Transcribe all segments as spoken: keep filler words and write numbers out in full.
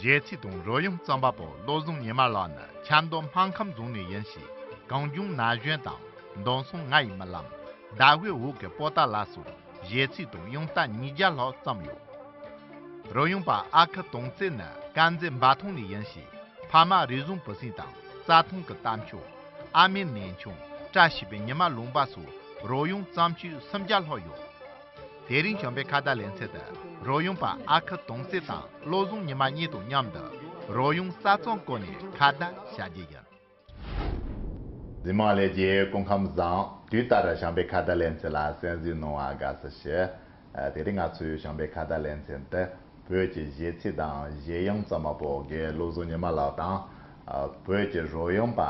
གཞས་ཚིག་དང་རོལ་དབྱངས་རྩོམ་པ་པོ་བློ་བཟང་ཉི་མ་ལགས་ནི་ཆབ་མདོ་སྨར་ཁམས་རྫོང་ནས་ཡིན་ཞིང་། གངས་ལྗོངས་ན་གཞོན་དང་། མདང་སང་ང་ཡི་རྨི་ལམ། ཟླ་འོད་འོག་གི་པོ་ཏཱ་ལ་སོགས་གཞས་ཚིག་དང་དབྱངས་རྟ་ཉིས་བརྒྱ་ལྷག་བརྩམས་ཡོད། རོལ་དབྱངས་པ་ཨ་ཁུ་དོང་རྩེ་ནི་དཀར་མཛེས་འབའ་ཐང་ནས་ཡིན་ཞིང་། ཕ་མ་རིག་འཛིན་བུ་སྲིང་དང་རྩྭ་ཐང་གི་རྟ་མཆོག་ཨ་མའི་ནན་ཆུང་། བཀྲ་ཤིས་པའི་ཉི་མ་ལུང་པ་སོགས་རོལ་དབྱངས་རྩོམ་ཆོས་སུམ་བརྒྱ་ལྷག་ཡོད། དེ་རིང་བྱམས་པའི་ཁ་བརྡ་ལེ་ཚན་དུ་རོལ་དབྱངས་པ་ཨ་ཁུ་དོང་རྩེ་དང་བློ་བཟང་ཉི་མ་གཉིས་དང་མཉམ་དུ་རོལ་དབྱངས་གསར་རྩོམ་སྐོར་ནས་ཁ་བརྡ་བྱ་རྒྱུ་ཡིན། གཟིགས་མོ་ལྷན་རྒྱས་སྐུ་ཁམས་བཟང་། དུས་ལྟར་བྱམས་པའི་ཁ་བརྡ་ལེ་ཚན་ལ་གསན་གཟིགས་གནང་བར་དགའ་བསུ་ཞུ། ཨ། དེ་རིང་ང་ཚོའི་བྱམས་པའི་ཁ་བརྡ་ལེ་ཚན་དུ་བོད་ཀྱི་གཞས་ཚིག་དང་གཞས་དབྱངས་རྩོམ་པ་པོ་དགེ་བློ་བཟང་ཉི་མ་ལགས་དང་། ཨ། བོད་ཀྱི་རོལ་དབྱངས་པ་ཨ་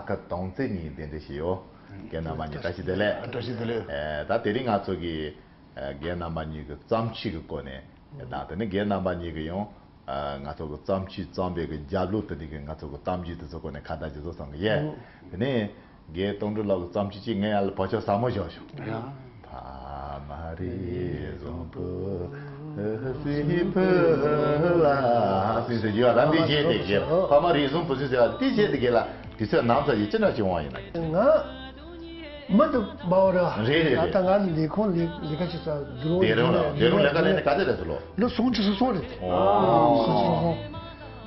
ཁུ་དོང་རྩེ་གཉིས་གདན་འདྲེན་ཞུས་ཡོད། རྒན་རྣམ་པ་གཉིས་བཀྲ་ཤིས་བདེ་ལེགས། བཀྲ་ཤིས་བདེ་ལེགས། ཨེ། ད་དེ་རིང་ང་ཚོ་གིས་ཨ། རྒན་རྣམ་པ་གཉིས་ཀྱི་བརྩམས་ཆོས་ཀྱི་སྐོར་ནས་དང་། དེ་ནས་རྒན་རྣམ་པ་གཉིས་ཀྱིས་ཡང་ཨ། ང་ཚོ་གི་བརྩམས་ཆོས་རྩོམ་པའི་གི་རྒྱབ་ལོགས་དེ་འདྲའི་གི་ང་ཚོ་གི་གཏམ་རྒྱུད་དེ་ཚོ་སྐོར་ནས་ཁ་བརྡ་ཅིག་བཟོ་བསམ་གི་ཡས། དེ་ནས་རྒན་དོང་སྤྲུགས་ལགས་ཀྱི་བརྩམས་ཆོས་ཅིག་ངས་ཡར་ལ་བོད་ཆས་ཟབ་མོ་བཞག་བྱུང་། ཡ། ཕ་མ་རིག་འཛིན་བུ་སྲིང་བུ་ལ་སྲིང་ཟེར་རྒྱུ་ཡ། ད་འདི་གཞས་དེ་གི་ཕ་མ་རིག་འཛིན་བུ་སྲིང་ཟེར་བ་འདི་གཞས་དེ་གི་ལ་དུས་ཚོད་ནམ་ཚ་ཡི་ཅི་འདྲ་ཅིག་འོང་ཡིན་ན། ང་མི་དུ་མ་བ་ར། རེད་རེད་རེད། ད་ལྟ་ང་ལས་ཁུངས་ལས་ལས་ཀ་བྱེད་ས་སྡེ་རོང་སྡེ་རོང་ལ་སྡེ་རོང་ལས་ཀ་ལས་ནས་ག་ཚོད་རེད་ཟེར་ལོ། ལོ་སུམ་ཅུ་སོ་སོ་རེད། ཨོ། སུམ་ཅུ་སོ་སོ།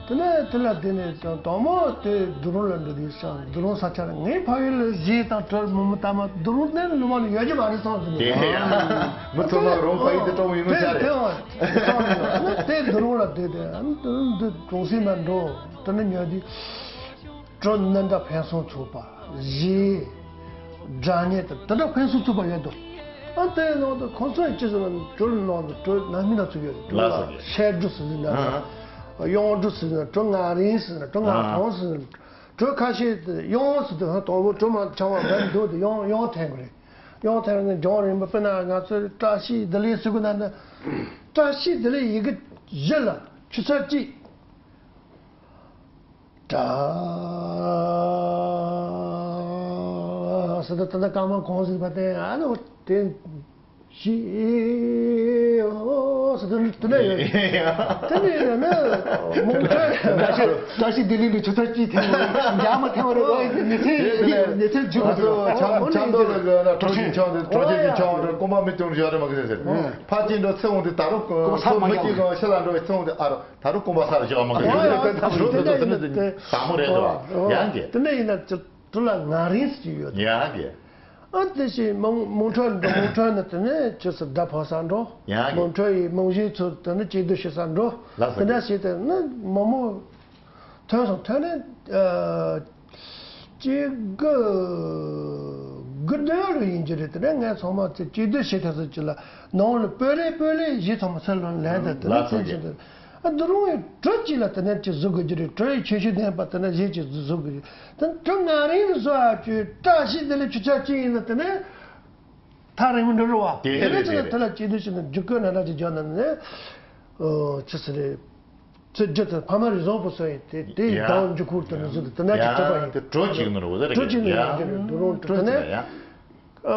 དེ་ནས་དེ་ལ་བསྡད་ནས་ཀྱང་དང་མོ་དེ་སྡེ་རོང་ལ་འགྲོ་དུས་ཀྱང་སྡེ་རོང་ས་ཆ་ལ་ངའི་ཕ་ཡུལ་ལ་གཞས་དང་གྲོལ་མི་མི་ལྟ་མ་སྡེ་རོང་གནས་ལུང་མ་ལ་ཡོད་ཀྱི་མ་རེད་བསམ་ཟིན་ནས། དེ་ཡང་མི་ཚོ་ལ་རོང་ཕ་ཡུལ་དེ་སྤྲོ་བོ་ཡིན་ནོ་ཤ་རེད། དེ་དེ་བསམ་ནས་དེ་སྡེ་རོང་ལ་བསྡད་དེ་ཨ་ནི་དེ་གྲོང་གསེབ་ན་འགྲོ་དེ་ནས་ཉལ་དུས། གྲོ་སྣ་འདྲ་ཕུན་སུམ་ཚོགས་པ། གཞས། སྒྲ་སྙན་དང་དེ་འདྲ་ཕུན་སུམ་ཚོགས་པ་ཡོད་འདུག་ཨ། དེའི་ནང་དུ་ཁོང་ཚོས་ཅི་ཟེར་ན་གྲོ་ནང་དུ་གྲོ་ནང་མི་སྣ་ཚོ་ཡོད་རེད། གྲོ་ལ་ལགས་སོ། ཤེལ་གྲོ་ཟེར་ནས་ན། ཨ། གཡང་གྲོ་ཟེར་ན། གྲོ་ང་རིང་ཟེར་ན། གྲོ་ང་ཨ། གྲོང་ཟེར་ན། གྲོ་ཁ་ཤས་དེ་གཡང་ཟེར་དུས་ཧ་དང་པོ་གྲོ་མ་ཆང་བ་མར་འདུག་དེ་གཡང་གཡང་འཐེན་དགོས་རེད། གཡང་འཐེན་ནས་ལྗང་རིང་པོ་དཔེར་ན་ང་ཚོའི་བཀྲ་ཤིས་བདེ་ལེགས་ཟེར་དགོས་ན་ནི། བཀྲ་ཤིས་བདེ་ལེགས་ཡི་གེ་བཞི་ལ་ཆུ་ཚོད་གཅིག་བཀྲ་ཟེར་དུས་ད་ལྟ་སྐར་མ་གང་ཟིག་བ་དེ་ཨ་ནི་དེ་ཤི་ཨོ་ཟེར་དུས་དེ་འདྲ་ཡོད། དེ་འདྲ་ཡོད་ན་མོང་ཁྲ་བཀྲ་ཤིས་བདེ་ལེགས་ལ་ཆུ་ཚོད་གཅིག་ཐེངས་རྒྱ་མ་ཐེངས་རེ་བ་ནི་ཚེ་ནི་ཚེ་འཇུག་ང་ཚོ་ཆམ་ཆམ་དོ་ལ་ལ་ན་གྲོ་ཞིག་ཆང་དེ་གྲོ་ཞིག་ཆང་དེ་ཀོ་མ་མི་ཅུང་ཞིག་ཡོད་རེད་མ་གི་ཟེར། ཕ་ཅིན་འགྲོ་ཚེ་འོང་དེ་ད་རུང་ཁོ་མི་ཅིག་གང་ཤི་ལ་འགྲོ་ཚེ་འོང་དེ་ཨ་རོ། ད་རུང་རྐང་པ་སར་བཞག་མ་གི་ཡོད། ད་རུང་དེ་ཚོ་དེ་ནི་དེ་དྭངས་མོ་རེད་དོ། ཡང་གི་དེ་ནས་ཡིན་ན་ཅི་དུ་ལ་ང་རིང་ཟེར་གྱི་ཡོད། ཡང་གི་ཨ་དེ་བཞིན་མོང་མོང་ཁྲོ་འགྲོ། མོང་ཁྲོ་ནི་དེ་ནས་ཅི་ཟེར་སྒྲ་ཕབ་ས་འགྲོ། ཡང་གི་མོང་ཁྲོ་ཡི་རྨང་གཞིའི་ཚུལ་དེ་ནི་སྐྱིད་སྡུག་ཤི་ས་འགྲོ། ལགས་སོ། དེ་འདྲ་ཞིག་དེ་ནི་མོ་མོ། ཐོན་སོང་། ཐོན་ནས་ཨ་གཅིག་དགུ་དགུ་བདུན་རུ་ཡིན་གྱི་རེད། དེ་ནས་ངས་ཚང་མ་ཚེ་གཅིག་སྡུད་བྱེད་ཐུབ་ཚོད་ཅིག་ལ་ནང་ལ་སྤོས་ལེ་སྤོས་ལེ་གཞས་ཚང་མ་ཚུར་ལོན་ལན་དང་དེ་ནས་ཚེ་ཆེན་དུ་ཨ་འདི་རུང་བའི་གྲོ་གཅིག་ལ་དེ་ནས་ཅིག་བཟོ་དགོས་ཀྱི་རེད། གྲོ་ཡི་ཁྱད་ཆོས་ལྡན་པ་དེ་ནས་གཞས་ཅིག་བཟོ་དགོས་ཀྱི་རེད། དེ་གྲོ་ང་རིང་རུ་བཟོ་ཨ་ཅོའི་བཀྲ་ཤིས་བདེ་ལེགས་ཆུ་ཚོད་གཅིག་ཡིན་ན་དེ་ནས། ཐག་རིང་མོ་འགྲོ་རུ་བ། དེ་རེད། དེ་རེད་ཅི་ན་དེ་ལ་སྐྱིད་སྡུག་ཅི་ན་འཇུག་དགོས་ན་འདྲ་ཅིག་བརྒྱབ་ན་ནི། ཨོ་ཅི་ཟེར་རེད། ཚེ་རྒྱུ་དང་ཕ་མ་རེ་བཟང་པོ་སོ་ཡིན་དེ་དེ་ཡི་ཡ། དང་འཇུག་ཁུར་དུ་ནི་བཟོ་དུ་དེ་ན་ཅིག་ཡ། ཐོབ་པ་ཡིན། དེ་གྲོ་གཅིག་ནོར་བོ་དེ་རེད། གྲོ་གཅིག་ནི་ཡ། ཡང་འགྱུར་རེད་འགྲོ་རུང་དེ་ནས།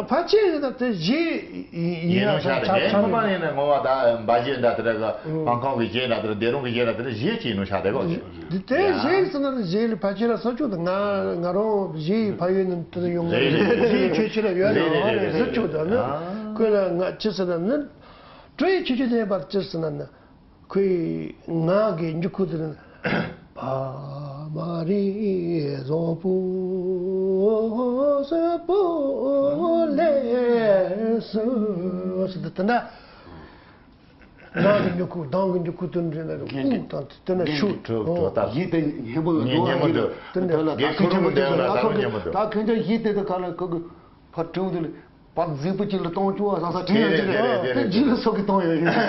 ཕ་ཆེ་ཡིན་ན་དེ་གཞས་ཡིན་ཡིན་ནོ་ཤ་རེད། ཆ་ཆ་ཁོ་པ་ནི་ནི་ངོ་བ་ད་འབའ་གཞས་འདྲ་དེ་རེད་གི། སྤང་ཁང་གི་གཞས་འདྲ་དེ་རེད། སྡེ་རོང་གི་གཞས་འདྲ་དེ་རེད། གཞས་གཅིག་ནོ་ཤ་དེ་གོ། དེ་དེ་ཡ། གཞས་ཟེར་ན་གཞས་ལ་ཕལ་ཆེར་ལ་ས་ཕྱོགས་དང་ང་ང་རང་གཞས་ཡི་ཕ་ཡུལ་ནི་དེ་ཡོང་ངེས་རེད། རེད་རེད། གཞས་ཁྱད་ཆོས་ལ་ཡོད་རེད། རེད་རེད། ཨ་རེད། རེད་ཟེར་ཆོག་ད་ནི། ཨ། ཁོས་ལ་ང་ཅི་ཟེར་ན་ནི། གྲོ་ཡི་ཁྱད་ཆོས་ལྡན་པ་ཅི་ཟེར་ན་ནི། ཁོའི་ངག་གི་མཇུག་ཁུ་དེ་ནི། ཕ་མ་རིག་བཟང་པོ་སོ་པོ་ལས་སུ་ཟེར་དེ་དེ་འདྲ། ནང་གི་མྱུ་གུ་གདང་གི་མྱུ་གུ་དོན་འདྲེན་ལ་དབུགས་དང་དེ་ནས་ཤུགས། གྲོ་གྲོ་ལྟར། ཡིད་དེ་སྙན་པོ་ཡོད། ངས་སྙན་མོ་འདོད། དེ་ལ་ད་ཁོ་ཚོ་མི་འདོད་ལ་ད་རུང་སྙན་མོ་འདོད། ད་ཁོ་ཚོ་ཡིད་དེ་དེ་ག་ལ་ཁོ་གི་ཕར་དྲུང་དེ་ལ་བར་རྫིག་པོ་གཅིག་ལ་གཏོང་བཅུག་བ་ས་ས་དྲན་ཡོད་ཀྱི་རེད། དེ་རྗེས་ལ་སོགས་ཀྱི་གཏོང་ཡོད་ཡིན། དེ་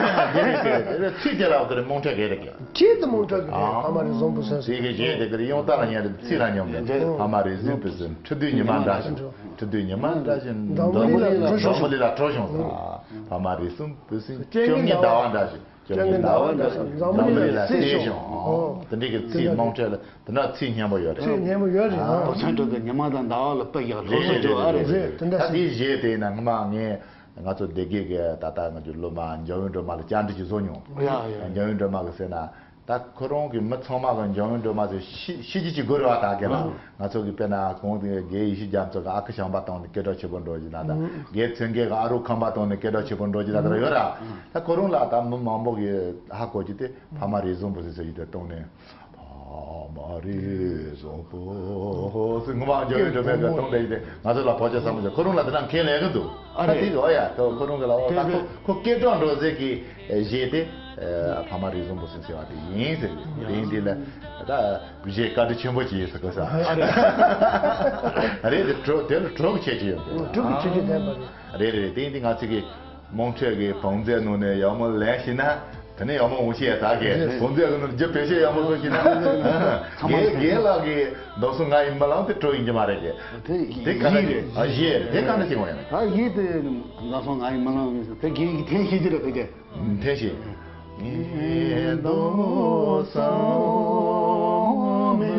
རེད་དེ་རེད། ཚིག་དེ་ལ་དེ་རེད་རྨོངས་འཁྲབ་གས་རེད་ཀྱི། ཁྱེད་དེ་རྨོངས་འཁྲབ་གི་རེད། ཨ། ཕ་མ་རེ་བཟང་པོ་སོན་སོང་། ཚིག་གི་རྗེས་དེ་གི་རེད། ཡང་ལྟ་ལ་ཉན་རེད། ཚིག་རང་སྙོམས་རེད། ཕ་མ་རེ་བཟང་པོ་སོན། ཁྲི་དུས་ཉི་མ་འདྲ་ཞིང་། ཁྲི་དུས་ཉི་མ་འདྲ་ཞིང་། འཛམ་བུ་གླིང་ལ་འཛམ་བུ་གླིང་ལ་གྲོ་བྱུང་སོང་། ཕ་མ་རེ་གསུམ་བུ་གསུམ། བཅོ་ལྔའི་ཟླ་བ་འདྲ་ཞིང་། བཅོ་ལྔའི་ཟླ་བ་འདྲ་ཞིང་། འཛམ་བུ་གླིང་ལ་བསྲེས་བྱུང་། དེ་འདྲའི་གི་ཚིག་རྨོངས་འཁྲབ་ལ་དེ་འདྲ་ཚིག་སྙན་པོ་ཡོད་རེད། ཚིག་སྙན་པོ་ཡོད་རེད། ཨ། རྡོ་ཚོན་དྲུག་གི་ཉི་མ་དང་ཟླ་བ་ལ་དཔེ་ཡག་རེད་རེད་རེད་རེད། དེ་འདྲ་ད་དེའི་གཞས་དེ་ཡིན་ན་སྔོན་མ་ངས་ང་ཚོ་སྡེ་དགེ་གི་ད་ལྟ་ང་ཚོའི་སློབ་མ་འཇམ་དབྱངས་སྒྲོལ་མ་ལ་བཅར་འདྲི་ཞིག་བཟོ་མྱོང་། ཡ་ཡ། འཇམ་དབྱངས་སྒྲོལ་མ་གི་ཟེར་ན། ད་ཁོ་རང་གི་མི་ཚང་མ་གི་འཇམ་དབྱངས་སྒྲོལ་མ་ཚོས་ཤི་ཤི་རྒྱུ་ཅིག་དགོས་རེད་བ། ད་ག་ལ་ང་ཚོ་གི་དཔེར་ན་གོང་དེ་རྒན་ཡེ་ཤེས་རྒྱ་མཚོ་གི་ཨ་ཁུ་བྱམས་པ་བཏང་ནས་སྐད་གྲགས་ཆེ་པོ་འགྲོ་རྒྱུ་ན། ད་རྒན་ཚོན་མཁན་གི་ཨ་རོགས་ཁམས་པ་བཏང་ནས་སྐད་གྲགས་ཆེ་པོ་འགྲོ་རྒྱུ་ན་ད་ཡོད་ར། ད་ཁོ་རང་ལ་ད་མི་མང་པོ་གི་ཧ་གོ་རྒྱུ་དེ་ཕ་མ་རེ་ཟུང་པོ་ཟེར་ཟེར་རྒྱུ་དེ་བཏང་ནས། ཕ་མ་རེ་ཟུང་པོ་ཟེར་ངོ་མ་འཇམ་དབྱངས་སྒྲོལ་མའི་གི་གཏོང་བསྡད་ཡིན་ཏེ། ང་ཚོ་ལ་བོད་ཆས་བསམ་བློ་བྱས། ཁོ་རང་ལ་དེ་འདྲ་མཁན་ལས་གི་འདུག་ཨ་ད་རེད། དེ་གི་ཨོ་ཡ་ཁོ་ཁོ་རང་གི་ལ་ཨོ་ད་ཁོ་ཁོ་སྐད་གྲགས་འགྲོ་ཟེར་གི་གཞས་དེ་ཕ་མ་རེ་ཟུང་པོ་ཟེར་ཟེར་བ་དེ་ཡིན་ཟེར་གི། དེ་ཡིན་དེ་ལ་ད་གཞས་བཀའ་དྲིན་ཆེན་པོ་ཅིག་ཡིན་ཟེར་གི་ས། ཨ་རེད། ཨ་རེད། དེ་གྲོགས་དེ་ལ་གྲོགས་ཀྱི་ཁྱད་ཆོས་ཡོད་གི། གྲོགས་ཀྱི་ཁྱད་ཆོས་ལྡན་པ་རེད། རེད་རེད། དེ་ཡིན་དེ་ང་ཚོ་གི་དམངས་ཁྲོད་ཀྱི་བང་མཛོད་ནང་ནས་ཡག་མོ་ལེན་ཤེས་ན། དེ་ནས་ཡག་མོ་འོང་ཤེས་ཡ་ད་གི་བང་མཛོད་ཀྱི་ནང་རྒྱུ་བེད་སྤྱོད་ཡག་མོ་བཟོ་ཤེས་ན། རྒན་རྒན་ལགས་ཀྱི་མདོ་སོང་ང་ཡི་རྨི་ལམ་དེ་སྤྲོ་ཡིན་གྱི་མ་རེད་གི། དེ་དེ་ག་ན་ཡིད་རེད། ཨ་གཞས་རེད། དེ་ག་ན་ཅིག་འོང་ཡ་ན། ད་གཞས་དེ་མདོ་སོང་ང་ཡི་རྨི་ལམ་ཡིན་ཟེར་དེ་རྒན་གྱི་འཐེན་ཤེས་ཀྱི་རེད་དེ་གི། འཐེན་ཤེས། ངའི་མདོ་སོང་མི་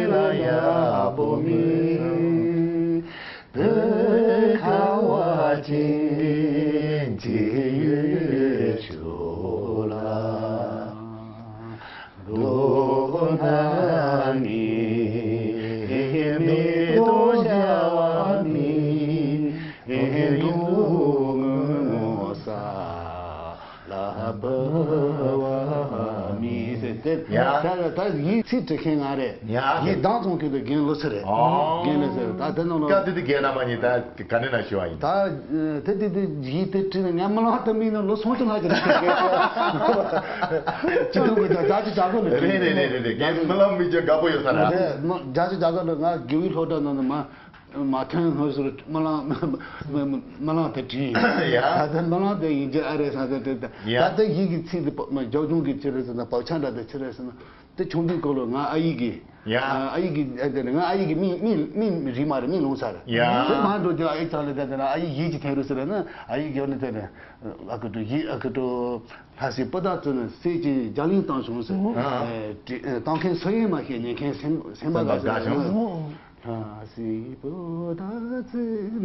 ལ་ཡག་པོ་མི། བོད་ཁ་བ་ཅན་གྱི་ཡུལ་ཕྱོགས་ལ། མདོར་ན་ནི་མེ་ཏོག་ཤར་བ་ནི་ཡུལ་ངོ་ས་ལ་བབས་པ་མི་ཟེར་ཏེ། ཡ། ད་ད་ཡིག་ཚིག་འབྲི་མཁན་ང་རེད། ཡ། ཡིག་གདངས་བཙོང་མཁན་དེ་རྒན་བློ་ཚེ་རེད། ཨོ། རྒན་བློ་ཚེ་རེད། ད་དེ་ནང་ལ། སྐབས་དེ་དུས་རྒན་རྣམ་པ་གཉིས་ད་ག་འདྲ་ན་ཞུ་བ་ཡིན། ད་དེ་དེ་དེ་ཡིག་དེ་བྲིས་ནས་ང་རྨི་ལམ་དུ་དམིགས་ན་ལོ་སུམ་ཅུ་ལྷག་ཅིག་རེད། ཅི་ཐུབ་ཀྱི་ད་བརྒྱ་ཆ་བརྒྱ་ལ་རེད། རེད་རེད་རེད་རེད། རྒན་རྨི་ལམ་དམིགས་རྒྱུ་དགའ་པོ་ཡོད་ས་རེད། རེད། བརྒྱ་ཆ་བརྒྱ་ལ་ང་དགེ་བའི་སློབ་གྲྭ་ནང་ནས་མ། མ་ཐོན་སྔོན་སུ་རྨི་ལམ་རྨི་ལམ་དེ་བྲིས། ཡ། ད་ལྟ་རྨི་ལམ་དེ་ཡིན་གྱི་ཨ་རེད་ས་དེ་དེ་ད་ཡ། ད་ལྟ་ཡིག་གི་ཚིག་དེ་བ་མ་རྒྱབ་ལྗོངས་ཀྱི་ཅི་རེད་ཟེར་ན་བག་ཆགས་འདྲ་དེ་ཅི་རེད་ཟེར་ན་དེ་ཆུང་དུས་སྐབས་ལ་ང་ཨ་ཡིག་གི། ཡ། ཨ་ཡིག་གི་ཨ་དེ་ང་ཨ་ཡིག་གི་མིང་མིང་མིང་རིག་མ་རེད། མིང་ལོང་ས་རེད། ཡ། དེ་མ་འགྲོ་དེ་ཨ་ཡིག་ཚང་ལ་ད་དེ་ན་ཨ་ཡིག་ཡིག་ཅིག་འཐེན་རུ་ཟེར་ན་ཨ་ཡིག་ཡོད་ནི་དེ་ནས་ཨ་ཀི་ཏུ་ཡིག་ཨ་ཀི་ཏུ་ལྷ་སའི་སྤུ་ཟླ་བཙུན་ནས་གསེར་གྱི་རྒྱ་གླིང་བཏང་བྱུང་ཟེར། ཨ། ཨེ་བཏང་མཁན་སུ་ཡིན་མ་ཤེས། ཉན་མཁན་སེམས་སེམས་པ་དགའ་ཟེར། ལྷ་སའི་སྤུ་ཟླ་བཙུན་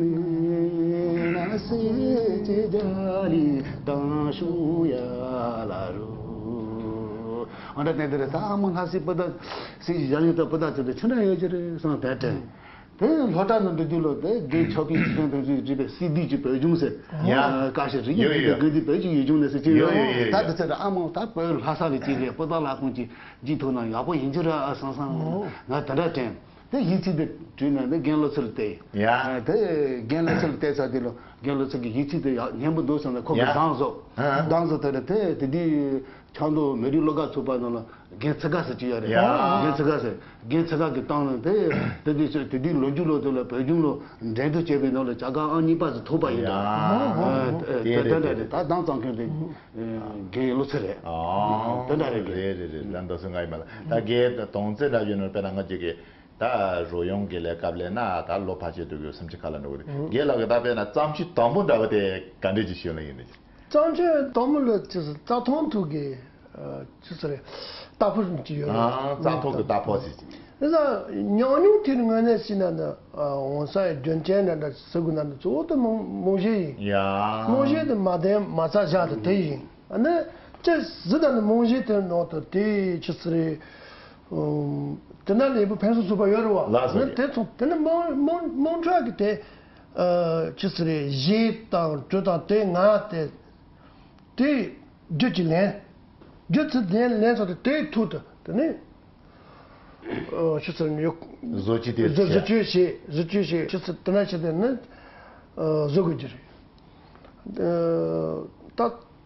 ནས་གསེར་གྱི་རྒྱ་གླིང་བཏང་བྱུང་ཡ་ལ་རུ། ཨ་འདྲ་དེ་འདྲ་རེད། ད་ཨ་མ་ལྷ་སའི་སྤུ་ཟླ་གསེར་གྱི་རྒྱ་གླིང་དང་སྤུ་ཟླ་བཙུན་དེ་ཆི་འདྲ་ཡོད་ཀྱི་རེད་བསམ་དེ་དྲན། དེ་སློབ་གྲྭ་ནང་འགྲོ་དུས་ལོ་དེ་རྒན་ཆོས་འཕེལ་ཚེ་བརྟན་ཕུན་ཚོགས་བྲིས་པའི་སི་ཌི་ཅིག་བོད་ལྗོངས་ཟེར། ཡ། ཨ་བཀའ་ཤག་རིག་གནས་ཡོད་ཡོད། དགོན་སྡེ་བོད་ཀྱི་ཡུལ་ལྗོངས་ནས་ཟེར་གྱི་ཡོད། ཡོད་ཡོད་ཡོད་ཡོད། ད་དེ་ཚོ་ཨ་མ་ད་བོད་ལྷ་ས་ལ་ཅིག་རེད། སྤུ་ཟླ་ལྷ་ཁང་ཅིག་འཇིག་ཐུབ་ན་ཡག་པོ་ཡིན་གྱི་རེད་ཨ་བསམ་བསམ། ཨོ། ང་དེ་འདྲ་དྲན། དེ་ཡིག་ཚིག་དེ་བྲིས་ནས་དེ་རྒན་བློ་ཚེ་ལ་བསྟན། ཡ། ཨ་དེ་རྒན་བློ་ཚེ་ལ་བསྟན་ཚར་དུས་ལ་རྒན་བློ་ཚེ་གི་ཡིག་ཚིག་དེ་ཡག་སྙན་པོ་འདུག་བསམ་ནས་ཁོ་གི། ཡ། གདངས་བཟོ། ཨ། གདངས་བཟོ་དེ་ནས་དེ་དེ་དུས་ཆབ་མདོ་མི་རིགས་སློབ་གྲྭ་ཚོགས་པ་ནང་ལ་རྒན་ཚེ་དཀར་ཟེར་གྱི་ཡོད་རེད། ཡ། རྒན་ཚེ་དཀར་ཟེར། རྒན་ཚེ་དཀར་གྱི་སྟེང་ལ་དེ་དེ་དུས་ཚོད་དེ་དུས་ལོ་རྒྱུས་ལོ་དེ་ལ་བོད་ལྗོངས་ལ་འགྲན་བསྡུར་བྱས་པའི་ནང་ལ་བྱ་དགའ་ཨང་གཉིས་པ་ཟེར་ཐོབ་པ་ཡིན། ཡ། ད་ཨ་དེ་དེ་རེད། དེ་དེ་རེད། ད་གདངས་བཟོ་མཁན་དེ་རྒན་བློ་ཚེ་རེད། ཨ། དེ་འདྲ་རེད། རེད་རེད་རེད། ད་འདི་སུ་ང་ཡིན་མ་ལ་ད་རྒན་དོང་ཙེ་འདྲ་ཡོད་ནོ་དཔེར་ན་ང་ཅིག་གི་ད་རོལ་དབྱངས་ཀྱི་ལས་ཀ་ལས་ན་ད་ལོ་ཕལ་ཆེར་འདུག་ཡོད་སེམས་ཅི་ཁ་ལ་འགྲོ་གི་རེད། རྒན་ལགས་ཀྱི་ད་དཔེར་ན་བརྩམས་ཆོས་དང་པོ་འདྲ་བ་དེ་ག་འདྲས་ཅིག་ཤོད་ལ་ཡིན་ནི། བརྩམས་ཆོས་དང་པོ་ལ་ཅི་ཟེར་རྩྭ་ཐང་ཐུག་གི་ཨ་ཅི་ཟེར་རེད། རྟ་ཕོ་ཅིག་ཡོད་རེད། ཨ་རྩྭ་ཐང་གི་རྟ་ཕོ་ཟེར་གྱི། དེ་ས་ཉམས་མྱོང་དེ་ངོས་ནས་བྱས་ན་ནི་ཨ་འོང་ས་ཡི་རྒྱུན་ཅན་འདྲ་འདྲ་ཟེར་དགོས་ན་ནི་གཙོ་བོ་དེ་རྨང་རྨང་གཞི་ཡིན། ཡ། རྨང་གཞི་དེ་མ་བརྟན་མ་རྩ་བཞག་དེ་དེ་ཡིན། ཨ་ནི་ཅི་ཟེར་ན་ནི་རྨང་གཞི་དེ་ནང་དུ་དེ་ཅི་ཟེར་རེད། ཨུམ། དེ་ན་ལས་བུ་ཕན་སུ་ཚུགས་པ་ཡོད་རེད་བ། ལགས་སོ། ནི་དེ་ཚོ་དེ་ནི་དམངས་དམངས་དམངས་ཁྲོད་ཀྱི་དེ་ཨ་ཅི་ཟེར་རེད། གཞས་དང་དྲོད་དང་དེ་ང་དེ། དེ་རྒྱུད་ཀྱི་ལན། རྒྱུད་ཚིག་ལན་ལན་སོགས་དེ་དེའི་ཐོག་ཏུ་དེ་ནི་ཨ་ཅི་ཟེར་ནི་ཡོད། བཟོ་བཅོས་དེ་བཟོ་བཟོ་བཅོས་བྱེད། བཟོ་བཅོས་བྱེད། ཅི་ཟེར་དེ་ན་ཅི་དེ་ནི་ཨ་བཟོ་དགོས་ཀྱི་རེད། ད་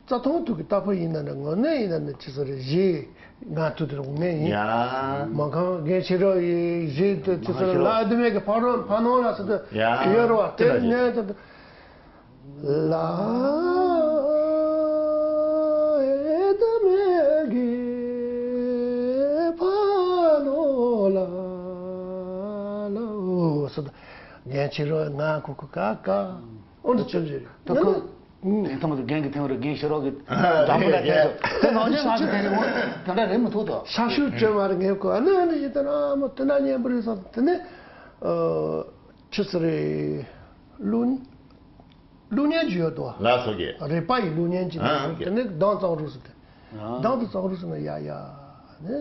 རྩྭ་ཐང་ཐུག་གི་རྟ་ཕོ་ཡིན་ན་འདྲ་ངོ་ནས་ཡིན་ན་འདྲ་ཅི་ཟེར་རེད། གཞས་ང་ཐུག་དེར་འོང་ངེས་ཡིན། ཡ། མ་ཁང་རྒན་ཆེ་རོགས་ཡི་གཞས་དེ་ཅི་ཟེར་རེད། ལ་དུ་མེད་ཀྱི་ཕ་རོ་ཕ་ནོ་ལ་ཟེར་དུ། ཡ། ཡོད་རེད་བ། དེ་ནས་དུ་ལ་དུ་མེད་ཀྱི་ཕ་ནོ་ལ་ལ་ཟེར་དུ་རྒན་ཆེ་རོགས་ང་ཁུ་ཁུ་ཀ་ཀ་འོ་འདི་ཅི་ཟེར་རེད། ད་ཁོ། དེ་ཐོག་ཏུ་རྒན་གྱི་ཐེངས་རེ་རྒན་ཤེས་རོགས་ཀྱི་འདྲ་པོ་ལ་ཐེངས་སུ་དེ་ནང་ནས་ང་ཚོ་དེ་རེ་འོང་དེ་འདྲ་རེད་མི་ཐུབ་དོ། ཤ་ཤུ་བཅོས་མ་རེད་ངས་གོ་ཨ་ནི་ཨ་ནི་ཡིན་ད་ན་མོ་དེ་ན་ཉན་པ་རེད་བསམ་དེ་ནས་ཨ་ཆི་ཟེར་རེད། གླུ་གླུ་སྙན་ཅིག་ཡོད་དོ། ལགས་སོ་གི། རེད་པ་ཡི་གླུ་སྙན་ཅིག་ཨ་ཨ་གི། དེ་ནས་གདངས་གཙང་རུ་ཟེར་ཏེ། ཨ། གདངས་དེ་གཙང་རུ་ཟེར་ན་ཡ་ཡ། ནི།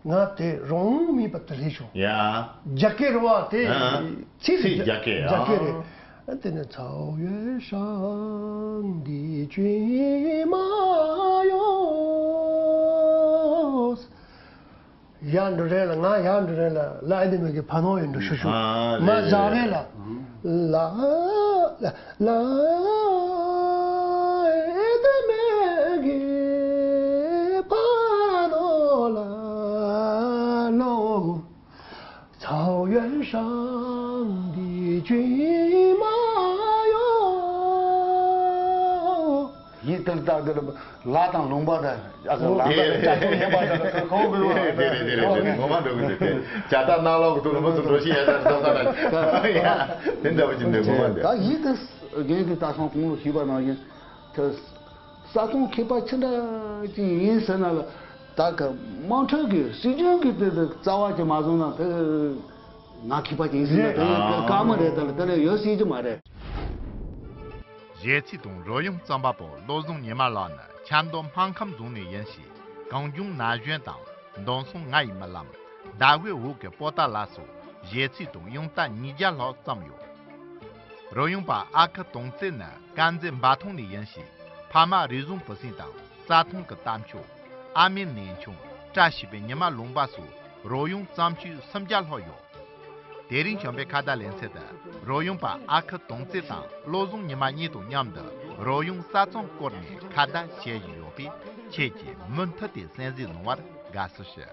ང་དེ་རང་མིན་པ་དེ་ལས་བྱུང་། ཡ། རྒྱ་སྐད་རེད་བ་དེ། ཨ། ཚིག་ཚིག་རྒྱ་སྐད། རྒྱ་སྐད་རེད། ཨ། དེ་ནི་草原上的骏马哟། ཡར་འགྲོ་རན་ལ། ང་ཡར་འགྲོ་རན་ལ། ལ་ཨེ་ནི་མི་གི་ཕ་ནོ་ཡོད་འགྲོ་ཤུ་ཤུ། ཨ། མ་རེད། ཟ་རན་ལ། ལ་ལ་ཨེ་ནི་མི་གི་ཕ་ནོ་ལ་ལོ། 草原上的骏马哟། ཡིད་དུ་ལྟ་དུ་ལ་དང་ལུང་པ་དང་ཨ་ཟ་ལ་དང་ལྕགས་ཐོག་ཉན་པ་དང་ཁོ་ཁོ་གི་ལོ། དེ་རེད། དེ་རེད། དེ་རེད། དེ་ངོ་མ་འགྲོ་གི་འདུག་དེ་ཇ་རྟ་ནག་ལོག་གི་ཐོག་ལ་མ་སུ་འགྲོ་ཤི་ཡ་ད་ད་ད་ཡ་དེ་འདྲ་བ་ཅིག་འདུག་ངོ་མ་འདུག་ད་ཡིད་དུ་རྒན་གྱི་ད་སོང་གོང་ལ་ཞུས་པ་ནང་བཞིན་དུ། ས་སྟོང་མཁས་པ་ཅི་འདྲ་ཅིག་ཡིན་ཟེར་ན་ལ། ད་ག་དམངས་ཁྲོད་ཀྱི་སྲིད་སྐྱོང་གི་དེ་དེ་རྩ་བ་ཅིག་མ་བཟུང་ན་དེ་ང་མཁས་པ་ཅིག་ཡིན་ཟེར་ན་དེ་དཀའ་མོ་རེད། དེ་ལ་དེ་ལ་ཡོད་སྲིད་ཀྱི་མ་རེད། གཞས་ཚིག་དང་རོལ་དབྱངས་རྩོམ་པ་པོ་བློ་བཟང་ཉི་མ་ལགས་ནི་ཆབ་མདོ་སྨར་ཁམས་རྫོང་ནས་ཡིན་ཞིང་། གངས་ལྗོངས་ན་གཞོན་དང་། མདང་སང་ང་ཡི་རྨི་ལམ། ཟླ་འོད་འོག་གི་པོ་ཏཱ་ལ་སོགས་གཞས་ཚིག་དང་དབྱངས་རྟ་ཉིས་བརྒྱ་ལྷག་བརྩམས་ཡོད། རོལ་དབྱངས་པ་ཨ་ཁུ་དོང་རྩེ་ནི་དཀར་མཛེས་འབའ་ཐང་ནས་ཡིན་ཞིང་། ཕ་མ་རིག་འཛིན་བུ་སྲིང་དང་རྩྭ་ཐང་གི་རྟ་མཆོག་ཨ་མའི་ནས་ཆུང་བཀྲ་ཤིས་པའི་ཉི་མ་ལུང་པ་སོགས་རོལ་དབྱངས་བརྩམས་ཆོས་སུམ་བརྒྱ་ལྷག་ཡོད། དེ་རིང་བྱམས་པའི་ཁ་བརྡ་ལེ་ཚན་དུ་རོལ་དབྱངས་པ་ཨ་ཁུ་དོང་རྩེ་དང་བློ་བཟང་ཉི་མ་གཉིས་དང་མཉམ་དུ་རོལ་དབྱངས་གསར་རྩོམ་སྐོར་ནས་ཁ་བརྡ་བྱེད་བཞིན་ཡོད་པས། ཁྱེད་ཀྱིས་མུ་མཐུད་དེ་གསན་གཟིགས་གནང་བར་དགའ་བསུ་ཞུ།